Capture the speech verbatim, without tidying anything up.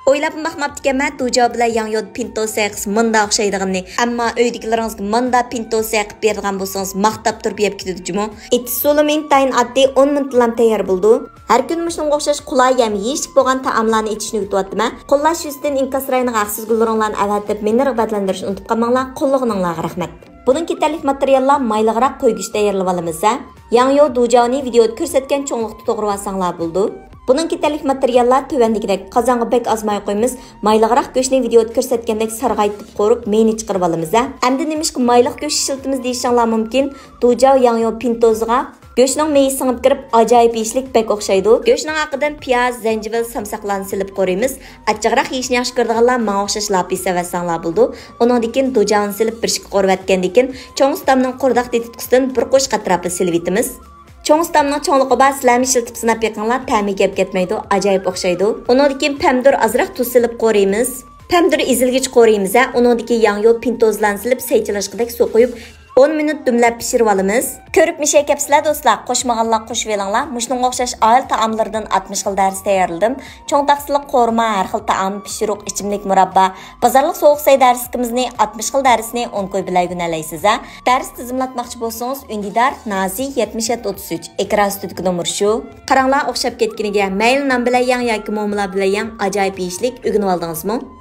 ئويلاپمۇ باقماپتىكەنمەن، دۇجاۋ بىلەن ياڭيو پىنتو سېقىس مۇندا ئوخشايدىغىنىنى. ئەمما ئۆيدىكىلىرىڭىزگە مۇندا پىنتو سېقىپ بېرىدىغان بولسىڭىز، ماختاپ تۇرۇپ يەپ كېتىدۇ جۇمۇ. ئېتىش ئۇسۇلىمۇ ئىنتايىن ئاددىي، ئون مىنۇتتىلا تەييار بولىدۇ. ھەر كۈنى مۇشۇنىڭغا ئوخشاش قولاي ھەم يېيىشلىك بولغان تائاملارنى ئېتىشنى ئۆگىتىۋاتىمەن. قوللاش يۈزىسىدىن ئىنكاس رايونىغا ھەقسىز گۈللىرىڭلارنى ئەۋەتىپ، مېنى رىغبەتلەندۈرۈشنى ئۇنتۇپ قالماڭلار. قوللىغىنىڭلارغا رەھمەت. بۇنىڭ كېتەرلىك ماتېرىياللار مايلىقراق قوي گۆشى تەييارلىۋالىمىز ھە. ياڭيو دۇجاۋنى ۋىدېئودا كۆرسەتكەن چوڭلۇقتا توغرىۋالساڭلار بولىدۇ. بۇنىڭ كېتەرلىك ماتېرىياللار تۆۋەندىكىدەك. قازانغا بەك ئاز ماي قۇيىمىز. مايلىقراق گۆشنى ۋىدېئودا كۆرسەتكەندەك سارغايتىپ قورۇپ، مېيىنى چىقىرىۋالىمىز ھە. ئەمدى نېمىشقا مايلىق گۆش ئىشلىتىمىز دېيىشىڭلار مۇمكىن. دۇجاۋ ياڭيو پىنتوزىغا گۆشنىڭ مېيى سىڭىپ كىرىپ، ئاجايىپ يېيىشلىك بەك ئوخشايدۇ. گۆشنىڭ ھەققىدىن پىياز، زەنجىۋىل، سامساقلارنى سېلىپ قورۇيمىز. ئاچچىقراق يېيىشنى ياخشى كۆرىدىغانلار ماڭا ئوخشاش لاپىسەۋەتسەڭلار بولىدۇ. ئۇنىڭدىن كېيىن دۇجاۋنى سېلىپ بىر ئىككى قورۇۋەتكەندىن كېيىن، چوڭ ئۇستامنىڭ قورداق دېتىتقۇسىدىن بىر قوشۇق ئەتراپىدا سېلىۋېتىمىز. چوڭ ئۇستامنىڭ چوڭلۇقى بار، سىلەرمۇ ئىشلىتىپ سىناپ بېقىڭلار، تەمى گەپ كەتمەيدۇ، ئاجايىپ ئوخشايدۇ. ئۇنىڭدىن كېيىن پەمىدۇر ئازراق تۇز سېلىپ قورۇيمىز. پەمىدۇر ئېزىلگىچە قورۇيمىز ھە. ئۇنىڭدىن كېيىن ياڭيو پىنتوزلارنى سېلىپ سەي چىلاشقىدەك سۇ قۇيۇپ، ئون مىنۇت دۈملەپ پىشۇرۇۋالىمىز. كۆرۈپ مىشەي كەپسىلە دوستلار، قوشمىغانلار قوشۇۋېلىڭلار. مۇشۇنىڭغا ئوخشاش ئائىلە تائاملىرىدىن ئاتمىش خىل دەرس تەييارلىدىم. چوڭ تاخسىلىق قورۇما، ھەر خىل تائام، پىشۇرۇق، ئىچىملىك، مۇراببا. بازارلىق سوغۇق سەي دەرسلىكىمىزنى ئاتمىش خىل دەرسنى ئون كوي بىلەن ئۆگىنەلەيسىز ھە. دەرس تىزىملاتماقچى بولسىڭىز، ئۈندىدار، نازى، يەتمىش يەتتە ئوتتۇز ئۈچ، ئېكران ئۈستىدىكى نومۇر شۇ. قاراڭلار، ئوخشاپ كەتكىنىگە، مەيلى نان بىلەن يەڭ ياكى مومىلار بىلەن يەڭ، ئاجايىپ يېيىشلىك. ئۆگىنىۋالدىڭىزمۇ؟